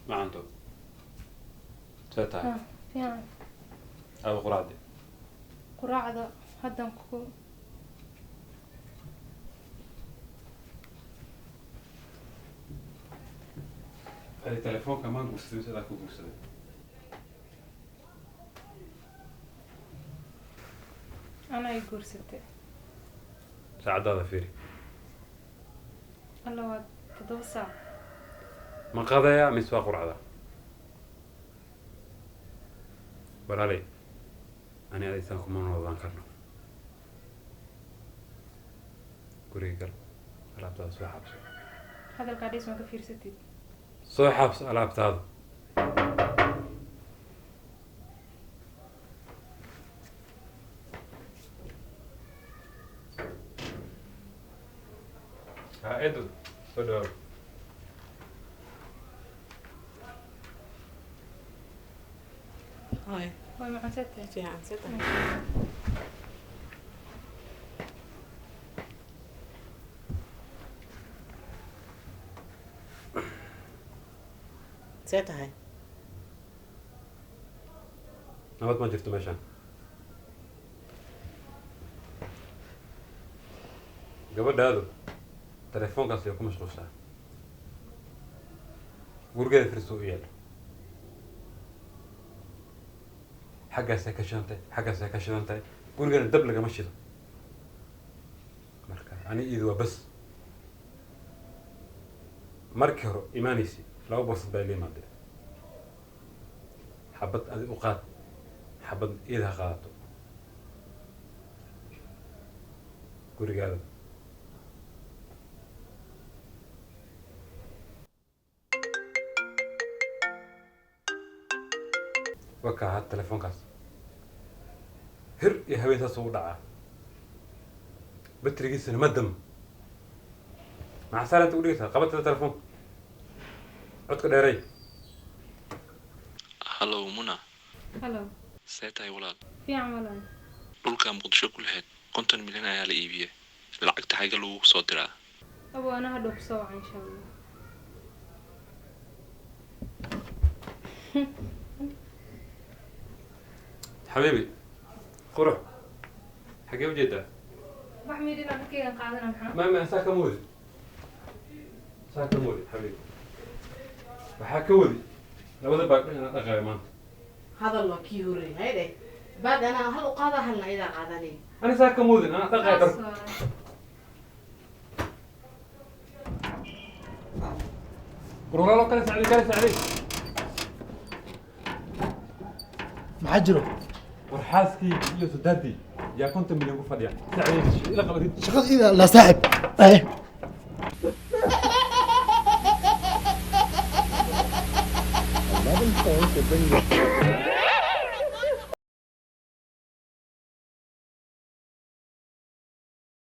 Macanto, see tahay? Ah, fiican. Aaba, quraacdi? Quraacda haddan ku Adi telefoonka maan guursaday mise adaa ku guursaday? Anaa i guursatay. Saacadaada fiiri. Alla, waa 7 saac. Ma qadaya mise waa quracda? Walaalay, ani adaysaan kuma noodaan karno. Guriga gal, alaabtaada soo xaabso. Hadalkaa dhis ma ka fiirsatid? Soo xaabso alaabtaada. Ha, eedo, soo dhawaab. Hooyo. Way macansatay. Fiican, see tahay? See tahay? Nabad ma jirto meeshaan. Gabadhaadu telefoonkaas ay ku mashquulsaa, gurigeeda firiso u yaal, xaggaasay ka shidan tahay, xaggaasay ka shidan tahay, gurigana dab lagama shido. Marka ani iidu waa bas. Markii hore imaanaysay laba borsad baa ila imaadeen: xabad adi u qaad, xabad iida ha qaadato. Gurigaada wakaa. Had telefoonkaas hir iyo habeen saas ugu dhacaa, batrigiisana ma damo. Maxaa saalanta u dhigaysaa? Qabatada telefoonka, codka dheeray. Hallow, Muna. Hallo. See tahay, walaal? Fiican, walaal. Dhulka Muqdisho ku lahayd 50 milyan ayaa la iibiyey. Lacagta xagga lagu soo diraa? Abo, ana hadhow kusoo waca, insha Allah. Xabiibi, qurux, xaggee ujeedaa? Wax miidhina dhulkeygan qaadana, maxaa? Ma saa kama wadi, saa kama wadi, xabiibi. Waxaa ka wadi labada baag inaan dhaqaayo maanta. Hadal waa kii horreeyay haydhe baad anaa hal u qaada, halna idaa qaadanin. Ani saa kama wadin, anaa dhaqaayo Saas dharka. Waay. War walaalo, kala sacday, kala sacday. Maxaa jiro? War xaaskii iyo sadaadii yaa 50 milyan ku fadhiya. Sacday, ila qabatid. Shaqada ida la saaxib eh. 11 points to bring the